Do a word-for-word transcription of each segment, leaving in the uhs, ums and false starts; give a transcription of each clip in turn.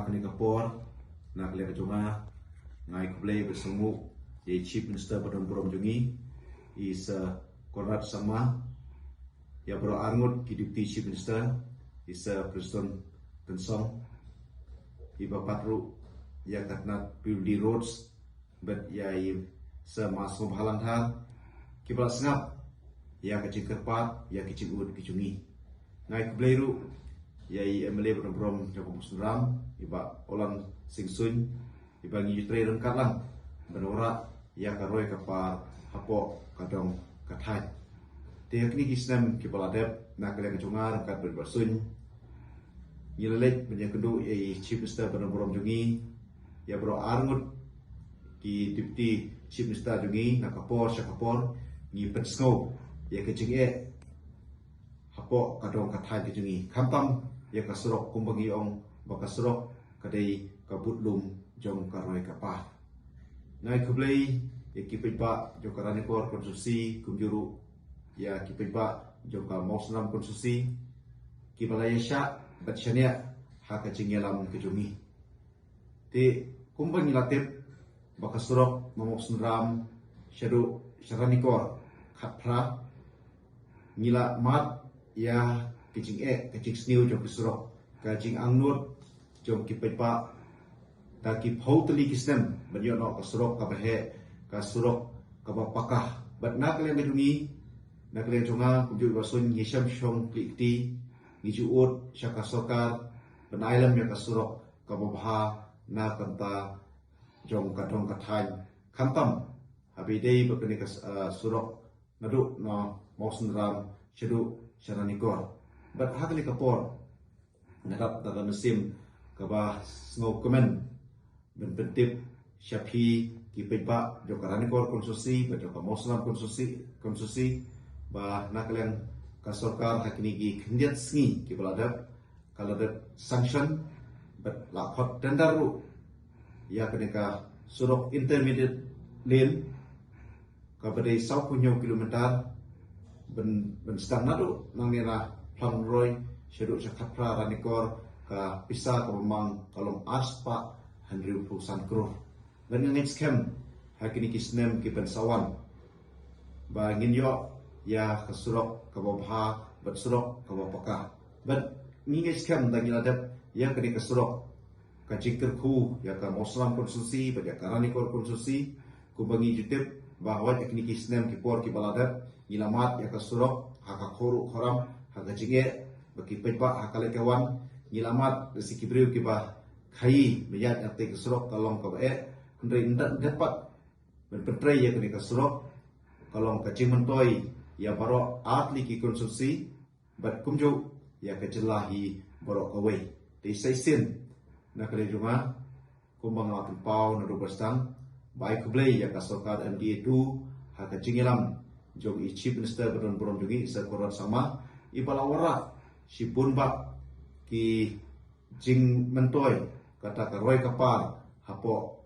Kane ka por, na ka liang ka jong nga, nga ai khublei bad sngewbha ïa i Chief Minister ba don burom jong ngi, i Sir Conrad Sangma, ïa baroh arngut ki Deputy Chief Minister, i Sir Prestone Tynsong, i ba pat ruh ïa ka tnat P W D Roads, bad ïa i Sir Masngewbha Langthar, ki ba la sngap ïa ka jingkyrpad ïa ki jingud ki jong ngi. Nga ai khublei ruh ïa i M L A ba don burom jong ka Mawsynram, i Bah Orland Sing Suin, i ba ngi ju trei ryngkat lang ban wanrah ïa ka roi ka par hapoh ka dong ka thaiñ. Te ha kine ki snem ki ba la dep, na ka liang ka jong nga ryngkat bad i Bah Suin, ngi la leit ban ïakynduh ïa i Chief Minister ba don burom jong ngi, ïa baroh arngut ki Deputy Chief Minister jong ngi, na ka por sha ka por, ngi pynsngew ïa ka jingeh hapoh ka dong ka thaiñ ka jong ngi. Khamtam ïa ka surok, kumba ngi ong ba ka surok ka dei ka budlum jong ka roi ka par. Nga ai khublei ïa ki paidbah jong ka Ranikor Constituency, kumjuh ruh ïa ki paidbah jong ka Mawsynram Constituency, ki ba la ïashah bad shaniah ha ka jingïalam ka jong ngi. Te kumba ngi la tip ba ka surok na Mawsynram shaduh sha Ranikor khatphra, ngi la mad ïa ka jingeh, ka jingsniew jong ka surok, ka jingangnud jong ki paidbah da ki phew tylli ki snem ban ïoh noh ka surok kaba heh, ka surok kaba paka. Bad na ka liang ka jong ngi, na ka liang jong nga, kumjuh i Bah Suin, ngi shem shong kli kti, ngi ju ud sha ka sorkar ban ai lem ïa ka surok kaba bha na ka bynta jong ka dong ka thaiñ, khamtam haba ïadei bad kane ka, ah, surok naduh na Mawsynram shaduh sha Ranikor. Bad ha kane ka por, nga dap da ka mynsiem kaba sngewkmen ban pyntip sha phi ki paidbah jong ka Ranikor Constituency bad jong ka Mawsynram Constituency, Constituency, ba na ka liang ka sorkar ha kine ki khyndiat sngi ki ba la dep, ka la dep sanction bad la khot tender ruh ïa kane ka surok intermediate lane kaba dei sawphew hynñiew kilometer, ban, ban sdang naduh nangne na Phlangroi shaduh sha khatphra Ranikor, ka pisa kaba mang ka long arspah hynriewphew san klur. Bad nga ngeit skhem ha kine ki snem ki ban sa wan ba ngin ïoh ïa ka surok kaba bha bad surok kaba paka. Bad ngi ngeit skhem da ngi la dep ïa kane ka surok, ka jingkyrkhu ïa ka Mawsynram Constituency bad ïa ka Ranikor Constituency, kumba ngi ju tip ba hawai ha kine ki snem ki por ki ba la dep, ngi la mad ïa ka surok ha ka khawruh khawram, ha ka jingeh, ba ki paidbah ha ka leit ka wan, ngi la mad da shi ki briew ki ba khaïi ba ïaid na katei ka surok ka long kaba eh, hynrei ynda, ynda pat ban pyntrei ïa kane ka surok, ka long ka jingmyntoi ïa baroh artylli ki constituency, bad kumjuh ïa ka jylla hi baroh kawei. Te sa shisien, na ka liang jong nga, kumba nga la pynpaw naduh ba sdang, ba ai khublei ïa ka sorkar M D A two ha ka jingïalam jong i Chief Minister ba don burom jong ngi, Sir Conrad Sangma, i ba la wanrah shibun bah ki jingmyntoi kata ka roi ka par hapoh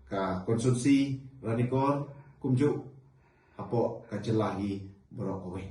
ka constituency Ranikor, kumjuh hapoh ka jylla hi baroh kawei.